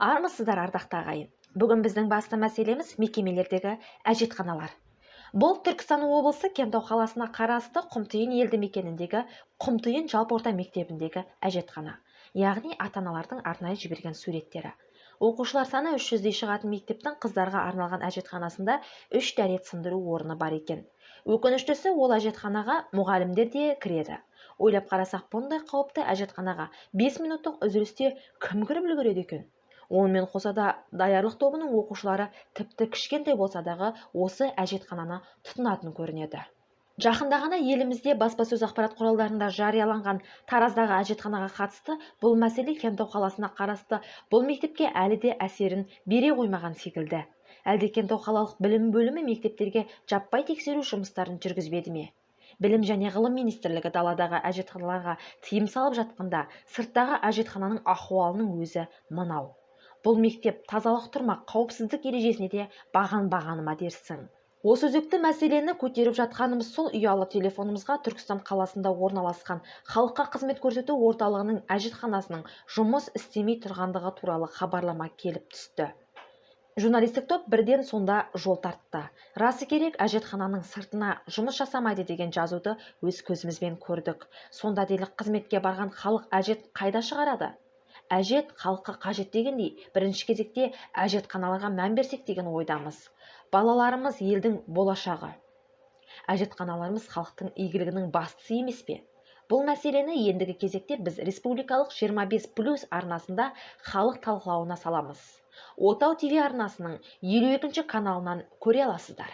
Армысыздар, ардақты ағайын! Бүгін біздің басты мәселеміз – мекемелердегі әжетханалар. Бұл Түркістан облысы, Кентау қаласына қарасты Құмтиын елді мекеніндегі Құмтиын жалпы орта мектебіндегі әжетхана. Яғни ата-аналардың арнайы жіберген суреттері. Оқушылар саны 300-дей шығатын мектептің қыздарға арналған әжетханасында үш дәрет сындыру орны бар екен. Өкініштісі, ол әжетханаға мұғалімдер де кіреді. Ойлап қарасақ, бұндай қауіпті әжетханаға 5 минуттық үзілісте кім кіріп үлгереді екен? Онымен қоса да даярлық тобының оқушылары, тіпті кішкентай болса дағы, осы әжетхананы тұтынатын көрінеді. Жақында ғана елімізде баспасөз ақпарат құралдарында жарияланған Тараздағы әжетханаға қатысты бұл мәселе Кентау қаласына қарасты бұл мектепке әлі де әсерін бере қоймаған секілді. Әлде Кентау қалалық білім бөлімі мектептерге жаппай тексеру жұмыстарын жүргізбеді ме? Білім және ғылым министрлігі даладағы әжетханаларға тыйым салып жатқанда, сырттағы әжетхананың ахуалының өзі мынау. Бұл мектеп тазалық тұрмақ, қауіпсіздік ережесіне де бағынбағаны ма дерсің. Осы өзекті мәселені көтеріп жатқанымыз сол, ұялы телефонымызға Түркістан қаласында орналасқан халыққа қызмет көрсету орталығының әжетханасының жұмыс істемей тұрғандығы туралы хабарлама келіп түсті. Журналистік топ бірден сонда жол тартты. Расы керек, әжетхананың сыртына «жұмыс жасамайды» деген жазуды өз көзімізбен көрдік. Сонда делік қызметке барған халық әжет қайда шығарады? Әжет халыққа қажет дегендей, бірінші кезекте әжетханаларға мән берсек деген ойдамыз. Балаларымыз – елдің болашағы. Әжетханаларымыз халықтың игілігінің бастысы емес пе? Бұл мәселені ендігі кезекте біз республикалық 25 плюс арнасында халық талқылауына саламыз. Отау ТВ арнасының 52 каналынан көре аласыздар.